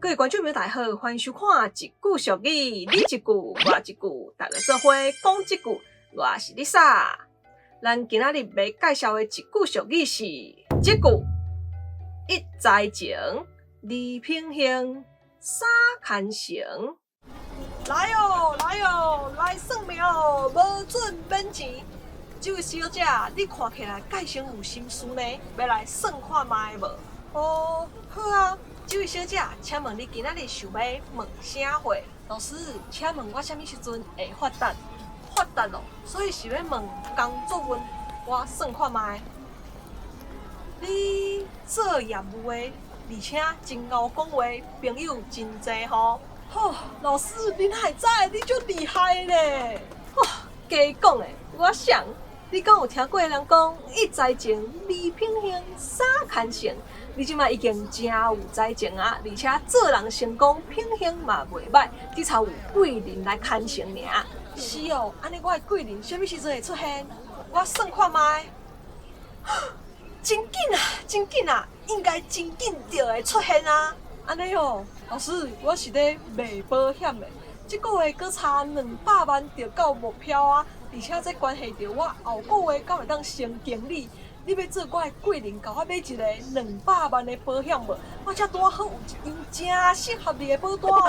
各位觀眾朋友大家好，歡迎收看一句俗語，你一句我一句，大家做伙講這句。我是 Lisa。咱今仔日欲介紹的一句俗語是這句：一才情，二品行，三牽成。來哦，來哦，來算命哦，無準免錢。這位小姐，你看起來蓋傷有心事呢，欲來算看覓無？哦，好啊。這位小姐，請問你今仔日想欲問啥貨？老師，請問我啥物時陣會發達？發達哦，所以是欲問工作運。我算看覓。你做業務的，而且真𠢕講話，朋友真濟吼。吼，老師，你哪會知？你足厲害咧！吼，加講的，我想，你敢有聽過人講一才情、二品行、三牽成？你這擺已經誠有才情啊，而且做人成功，品行嘛袂䆀，只差有貴人來牽成爾。是哦，按呢我的貴人啥物時陣會出現？我算看覓。真緊啊，真緊啊，應該真緊就會出現啊！按呢哦，老師，我是咧賣保險的，這個月閣差200萬就到目標啊，而且這關係著我後個月敢會當升經理。你欲做我的貴人，共我買一个兩百萬的保險無？我遮拄好有一張誠適合你的保單哦。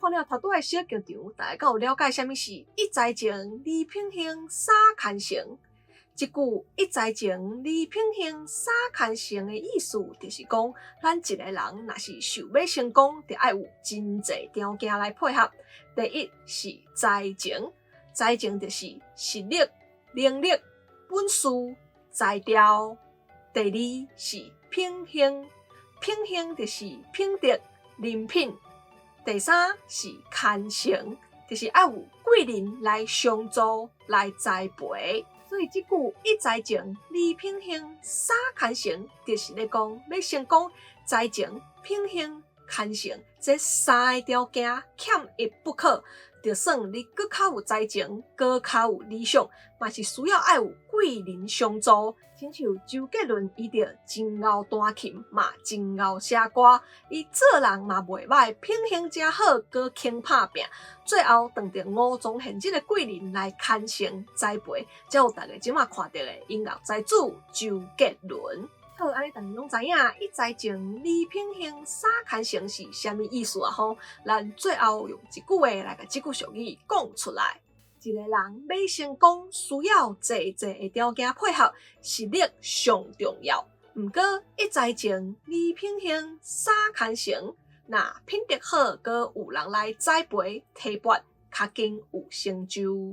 看了頭拄仔的小劇場，大家敢有了解啥物是一才情、二品行、三牽成？這句一才情、二品行、三牽成的意思，就是講，咱一个人若是想欲成功，就愛有真濟條件來配合。第一是才情，才情就是實力、能力、本事、才調。第二是品行，品行就是品德、人品。第三是牽成，就是愛有貴人來相助、來栽培。所以這句一才情、二品行、三牽成，就是咧講欲成功，才情、品行、牽成這三个條件欠一不可。就算你閣較有才情，閣較有理想，嘛是需要愛有貴人相助。親像周杰倫，伊就真𠢕彈琴，嘛真𠢕寫歌，伊做人嘛袂䆀，品行誠好，閣肯拍拚。最後當著吳宗憲這个貴人來牽成栽培，才有大家這馬看著的音樂才子周杰倫。好，按呢大家攏知影，一才情、二品行、三牽成是啥物意思啊？吼，咱最後用一句話來共這句俗語講出來。一个人欲成功，需要濟濟的條件配合，實力上重要。毋過一才情、二品行、三牽成，若品德好，閣有人來栽培提拔，較緊有成就。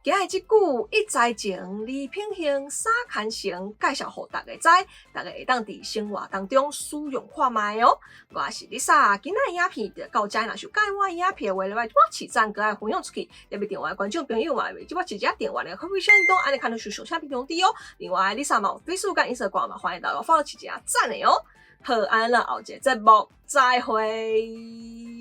今日這句一才情、二品行、三牽成，介紹予大家知，大家會當佇生活當中使用看覓哦。我是 Lisa，今仔的影片就到這，若是喜歡我的影片的話，來幫我起讚，閣愛分享出去。也欲訂閱觀眾朋友嘛，這我直接訂閱的，可以先動按呢看到小小屏中滴哦。另外，Lisa 嘛有 Facebook 佮 Instagram 嘛，歡迎大家 follow 起一下讚的哦。好，按呢，後一个節目再會。